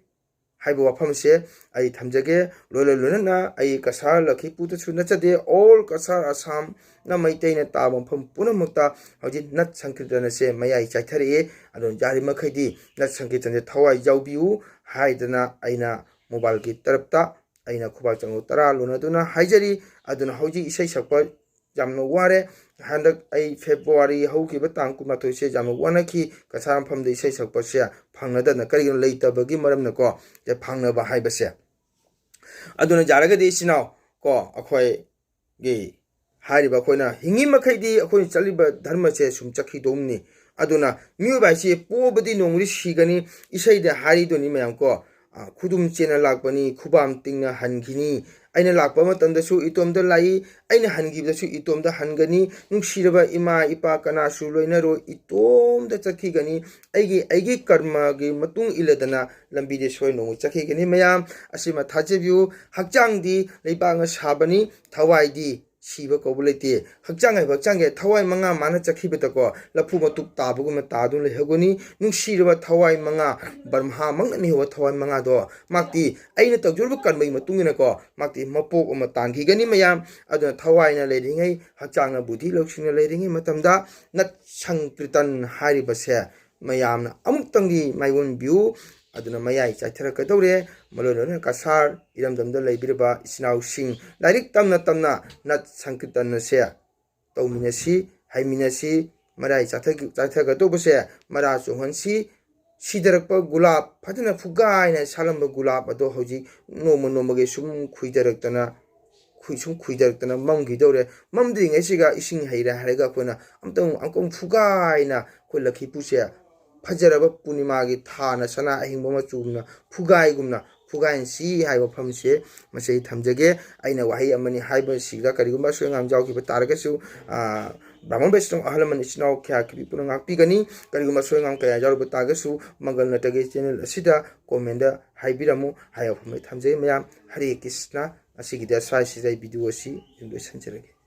ꯍꯥꯏꯕ ꯋꯥꯐꯝꯁꯦ ꯑꯩ ꯊꯝꯖꯒꯦ꯫ ꯂꯣꯏꯅ ꯂꯣꯏꯅꯅ ꯑꯩ ꯀꯁꯥꯔ ꯂꯈꯤꯄꯨꯔꯗꯁꯨ ꯅꯠꯆꯗꯦ, all ꯀꯁꯥꯔ ꯑꯁꯥꯝꯅ ꯃꯩꯇꯩꯅ ꯇꯥꯕ ꯃꯐꯝ ꯄꯨꯝꯅꯃꯛꯇ ꯍꯧꯖꯤꯛ ꯅꯠ ꯁꯪꯀꯤꯔꯇꯟ ꯑꯁꯦ ꯃꯌꯥꯏ ꯆꯥꯏꯊꯔꯛꯑꯦ꯫ ꯑꯗꯨꯅ ꯌꯥꯔꯤꯃꯈꯩꯗꯤ ꯅꯠ ꯁꯪꯀꯤꯔꯇꯟꯁꯦ ꯊꯋꯥꯏ ꯌꯥꯎꯕꯤꯌꯨ ꯍꯥꯏꯗꯅ ꯑꯩꯅ ꯃꯣꯕꯥꯏꯜꯒꯤ ꯇꯔꯞꯇ ꯑꯩꯅ ꯈꯨꯕꯥꯛ ꯆꯥꯡꯒꯧ ꯇꯔꯥ ꯂꯣꯟꯅꯗꯨꯅ ꯍꯥꯏꯖꯔꯤ꯫ ꯑꯗꯨꯅ ꯍꯧꯖꯤꯛ ꯏꯁꯩ ꯁꯛꯄ ꯌꯥꯝꯅ ꯋꯥꯔꯦ꯫ ꯍꯟꯗꯛ ꯑꯩ ꯐꯦꯕ꯭ꯔꯨꯋꯥꯔꯤ ꯍꯧꯈꯤꯕ ꯇꯥꯡ ꯀꯨꯟꯃꯥꯊꯣꯏꯁꯦ ꯌꯥꯝꯅ ꯋꯥꯅꯈꯤ, ꯀꯁꯥꯔ ꯃꯐꯝꯗ ꯏꯁꯩ ꯁꯛꯄꯁꯦ ꯐꯪꯅꯗꯅ꯫ ꯀꯔꯤꯒꯤꯅꯣ? ꯂꯩꯇꯕꯒꯤ ꯃꯔꯝꯅꯀꯣ, ꯁꯦ ꯐꯪꯅꯕ ꯍꯥꯏꯕꯁꯦ꯫ ꯑꯗꯨꯅ ꯌꯥꯔꯒꯗꯤ ꯏꯆꯤꯟ ꯏꯅꯥꯎ ꯀꯣ, ꯑꯩꯈꯣꯏꯒꯤ ꯍꯥꯏꯔꯤꯕ ꯑꯩꯈꯣꯏꯅ ꯍꯤꯡꯉꯤ ꯃꯈꯩꯗꯤ ꯑꯩꯈꯣꯏꯅ ꯆꯠꯂꯤꯕ ꯙꯔꯃꯁꯦ ꯁꯨꯝ ꯆꯠꯈꯤꯗꯧꯅꯤ꯫ ꯑꯗꯨꯅ ꯃꯤꯑꯣꯏꯕ ꯍꯥꯏꯁꯤ ꯄꯣꯛꯑꯕꯗꯤ ꯅꯣꯡꯃꯗꯤ ꯁꯤꯒꯅꯤ꯫ ꯏꯁꯩꯗ ꯍꯥꯏꯔꯤꯗꯨꯅꯤ ꯃꯌꯥꯝ ꯀꯣ, ꯑ, "ꯈꯨꯗꯨꯝ ꯆꯦꯟꯅ ꯂꯥꯛꯄꯅꯤ, ꯈꯨꯕꯥꯝ ꯇꯤꯡꯅ ꯍꯟꯈꯤꯅꯤ꯫ ꯑꯩꯅ ꯂꯥꯛꯄ ꯃꯇꯝꯗꯁꯨ ꯏꯇꯣꯝꯇ ꯂꯥꯛꯏ, ꯑꯩꯅ ꯍꯟꯈꯤꯕꯗꯁꯨ ꯏꯇꯣꯝꯇ ꯍꯟꯒꯅꯤ꯫ ꯅꯨꯡꯁꯤꯔꯕ ꯏꯃꯥ ꯏꯄꯥ ꯀꯅꯥꯁꯨ ꯂꯣꯏꯅꯔꯣꯏ, ꯏꯇꯣꯝꯇ ꯆꯠꯈꯤꯒꯅꯤ꯫ ꯑꯩꯒꯤ, ꯑꯩꯒꯤ ꯀꯔꯃꯒꯤ ꯃꯇꯨꯡ ꯏꯜꯂꯗꯅ ꯂꯝꯕꯤꯗꯤ ꯁꯣꯏ ꯅꯣꯡꯃ ꯆꯠꯈꯤꯒꯅꯤ ꯃꯌꯥꯝ꯫ ꯑꯁꯤꯃ ꯊꯥꯖꯕꯤꯌꯨ꯫ ꯍꯛꯆꯥꯡꯗꯤ ꯂꯩꯕꯥꯛꯅ ꯁꯥꯕꯅꯤ, ꯊꯋꯥꯏꯗꯤ ꯁꯤꯕ ꯀꯧꯕ ꯂꯩꯇꯦ꯫ ꯍꯛꯆꯥꯡ ꯍꯥꯏꯕ ꯍꯛꯆꯥꯡꯒꯤ ꯊꯋꯥꯏ ꯃꯉꯥ ꯃꯥꯅ ꯆꯠꯈꯤꯕꯗꯀꯣ, ꯂꯐꯨ ꯃꯇꯨꯞ ꯇꯥꯕꯒꯨꯝꯅ ꯇꯥꯗꯨꯅ ꯂꯩꯍꯧꯒꯅꯤ꯫ ꯅꯨꯡꯁꯤꯔꯕ ꯊꯋꯥꯏ ꯃꯉꯥ, ꯕ꯭ꯔꯍ꯭ꯃꯥꯃꯛꯅ ꯅꯤꯍꯧꯕ ꯊꯋꯥꯏ ꯃꯉꯥꯗꯣ, ꯃꯍꯥꯛꯇꯤ ꯑꯩꯅ ꯇꯧꯖꯔꯨꯕ ꯀꯔꯃꯒꯤ ꯃꯇꯨꯡ ꯏꯟꯅꯀꯣ, ꯃꯍꯥꯛꯇꯤ ꯃꯄꯣꯛ ꯑꯃ ꯇꯥꯟꯈꯤꯒꯅꯤ ꯃꯌꯥꯝ꯫ ꯑꯗꯨꯅ ꯊꯋꯥꯏꯅ ꯂꯩꯔꯤꯉꯩ, ꯍꯛꯆꯥꯡꯅ ꯕꯨꯙꯤ ꯂꯧꯁꯤꯡꯅ ꯂꯩꯔꯤꯉꯩ ꯃꯇꯝꯗ ꯅꯠ ꯁꯪꯀ꯭ꯔꯤꯇꯟ ꯍꯥꯏꯔꯤꯕꯁꯦ ꯃꯌꯥꯝꯅ ꯑꯃꯨꯛꯇꯪꯗꯤ ꯃꯥꯏꯑꯣꯟꯕꯤꯌꯨ꯫ ꯑꯗꯨꯅ ꯃꯌꯥꯏ ꯆꯥꯏꯊꯔꯛꯀꯗꯧꯔꯦ꯫ ꯃꯔꯨ ꯑꯣꯏꯅ ꯀꯁꯥꯔ ꯏꯔꯝꯗꯝꯗ ꯂꯩꯕꯤꯔꯤꯕ ꯏꯆꯤꯟ ꯏꯅꯥꯎꯁꯤꯡ, ꯂꯥꯏꯔꯤꯛ ꯇꯝꯅ ꯇꯝꯅ ꯅꯠ ꯁꯪꯀꯤꯔꯇꯟ ꯑꯁꯦ ꯇꯧꯃꯤꯟꯅꯁꯤ, ꯍꯩꯃꯤꯟꯅꯁꯤ꯫ ꯃꯔꯥꯏ ꯆꯥꯏꯊ-, ꯆꯥꯏꯊꯒꯗꯧꯕꯁꯦ ꯃꯔꯥ ꯆꯣꯡꯍꯟꯁꯤ꯫ ꯁꯤꯊꯔꯛꯄ ꯒꯨꯂꯥꯞ, ꯐꯖꯅ ꯐꯨꯒꯥꯏꯅ ꯁꯥꯠꯂꯝꯕ ꯒꯨꯂꯥꯞ ꯑꯗꯣ ꯍꯧꯖꯤꯛ ꯅꯣꯡꯃ ꯅꯣꯡꯃꯒꯤ ꯁꯨꯝ ꯈꯨꯏꯊꯔꯛꯇꯅ, ꯈꯨꯏ-, ꯁꯨꯝ ꯈꯨꯏꯊꯔꯛꯇꯅ ꯃꯝꯈꯤꯗꯧꯔꯦ꯫ ꯃꯝꯗ꯭ꯔꯤꯉꯩꯁꯤꯒ ꯏꯁꯤꯡ ꯍꯩꯔꯦ ꯍꯥꯏꯔꯒ ꯑꯩꯈꯣꯏꯅ ꯑꯃꯨꯛꯇꯪ, ꯑꯃꯨꯛꯇꯪ ꯐꯨꯒꯥꯏꯅ ꯑꯩꯈꯣꯏ ꯂꯛꯈꯤꯄꯨꯔꯁꯦ ꯐꯖꯔꯕ ꯄꯨꯔꯅꯤꯃꯥꯒꯤ ꯊꯥꯅ ꯁꯅꯥ ꯑꯍꯤꯡꯕ ꯃꯆꯨꯒꯨꯝꯅ ꯐꯨꯒꯥꯏꯒꯨꯝꯅ ꯐꯨꯒꯥꯏꯅꯁꯤ ꯍꯥꯏꯕ ꯋꯥꯐꯝꯁꯦ ꯃꯁꯤ ꯑꯩ ꯊꯝꯖꯒꯦ꯫ ꯑꯩꯅ ꯋꯥꯍꯩ ꯑꯃꯅꯤ ꯍꯥꯏꯕꯁꯤꯗ ꯀꯔꯤꯒꯨꯝꯕ ꯑꯁꯣꯏ ꯑꯉꯥꯝ ꯌꯥꯎꯈꯤꯕ ꯇꯥꯔꯒꯁꯨ, ꯑ, ꯕ꯭ꯔꯥꯍꯃꯟ ꯕꯩꯁꯅꯕ ꯑꯍꯜ ꯂꯃꯟ ꯏꯆꯤꯟ ꯏꯅꯥꯎ ꯀꯌꯥ ꯀꯤꯕꯤ ꯄꯨꯟꯅ ꯉꯥꯛꯄꯤꯒꯅꯤ꯫ ꯀꯔꯤꯒꯨꯝꯕ ꯑꯁꯣꯏ ꯑꯉꯥꯝ ꯀꯌꯥ ꯌꯥꯎꯔꯕ ꯇꯥꯔꯒꯁꯨ ꯃꯪꯒꯜ ꯅꯠꯇ꯭ꯔꯒ ꯆꯦꯅꯦꯜ ꯑꯁꯤꯗ ꯀꯣꯃꯦꯟꯗ ꯍꯥꯏꯕꯤꯔꯝꯃꯨ ꯍꯥꯏꯕ ꯋꯥꯐꯝ ꯑꯩ ꯊꯝꯖꯩ꯫ ꯃꯌꯥꯝ ꯍꯔꯦ ꯀ꯭ꯔꯤꯁꯅ꯫ ꯑꯁꯤꯒꯤꯗ ꯁ꯭ꯋꯥꯏꯁꯤꯗ ꯑꯩ ꯚꯤꯗꯤꯑꯣ ꯑꯁꯤ ꯂꯣꯏꯁꯤꯟꯖꯔꯒꯦ꯫